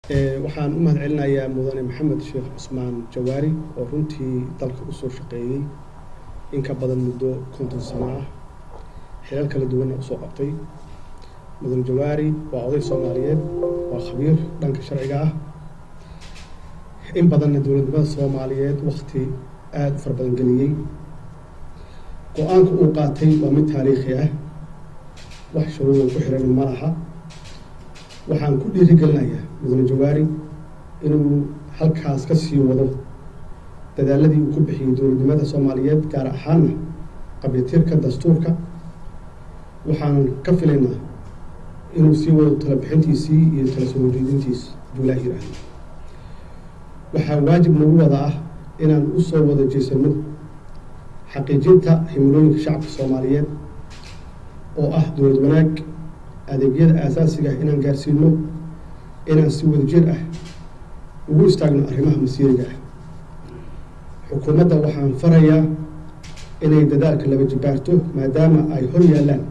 Waxaan u mahad celinayaa mudane Maxamed Sheekh Cusmaan Jawaari oo runtii dalka usoo shaqeeyey in ka badan muddo 50 sano ah, xilal kala duwanna usoo qabtay. Mudane Jawaari waa oday Soomaaliyeed, waa khabiir dhanka sharciga ah, in badanna dowladnimada Soomaaliyeed wakti aada u fara badan geliyey. Go-aanka uu qaatay waa mid taariikhi ah, wax shuruuda ku xiran ma laha. Waxaan ku dhiirigelinayaa mudane Jawaari inuu halkaas ka sii wado dadaaladii uu ku bixiyey dowladnimada Soomaaliyeed, gaar ahaanna qabyatirka dastuurka. Waxaan ka filaynaa inuu sii wado tala bixintiisii iyo tala soo horjeedintiis hadduu Ilaah yiraahdo. Waxaa waajib nagu wada ah inaan usoo wada jeesano xaqiijinta himilooyinka shacabka Soomaaliyeed oo ah dowlad wanaag, adeegyada aasaasiga ah inaan gaarsiino, inaan si wadajir ah ugu istaagno arrimaha masiiriga ah. Xukuumadda waxaan farayaa inay dadaalka laba jibaarto, maadaama ay hor yaallaan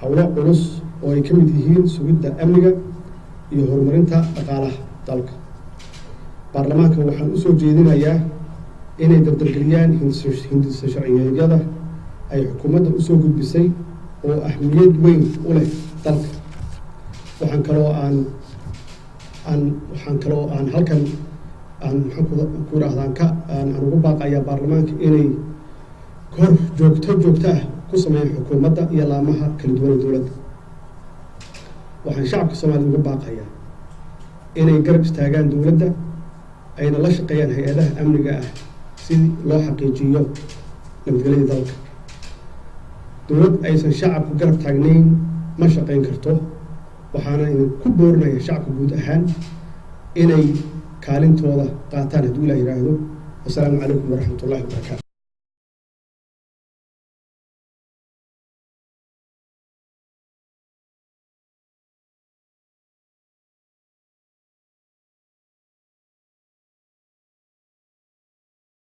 howlo culus oo ay ka mid yihiin sugidda amniga iyo horumarinta dhaqaalaha dalka. Baarlamaanka waxaan usoo jeedinayaa inay dardargeliyaan hindisa sharciyeedyada ay xukuumadda usoo gudbisay oo ahmiyad weyn u leh dalka. Waxaan kaloo aan halkan aan maxaan ku idhahdaan ka aan ugu baaqayaa baarlamaanka inay kor joogto ah ku sameeyaan xukuumadda iyo laamaha kala duwan ee dowladda. Waxaan shacabka Soomaaliyed ugu baaqayaa inay garab istaagaan dowladda, ayna la shaqeeyaan hay-adaha amniga ah si loo xaqiijiyo nabadgelyada dalka. Dowlad aysan shacabku garab taagnayn ma shaqeyn karto. Waxaana idinku boorinaya shacabka guud ahaan inay kaalintooda qaataan hadduu Ilah yidhaahdo. Wasalaamu calaykum waraxmat ullahi wabarakaatu.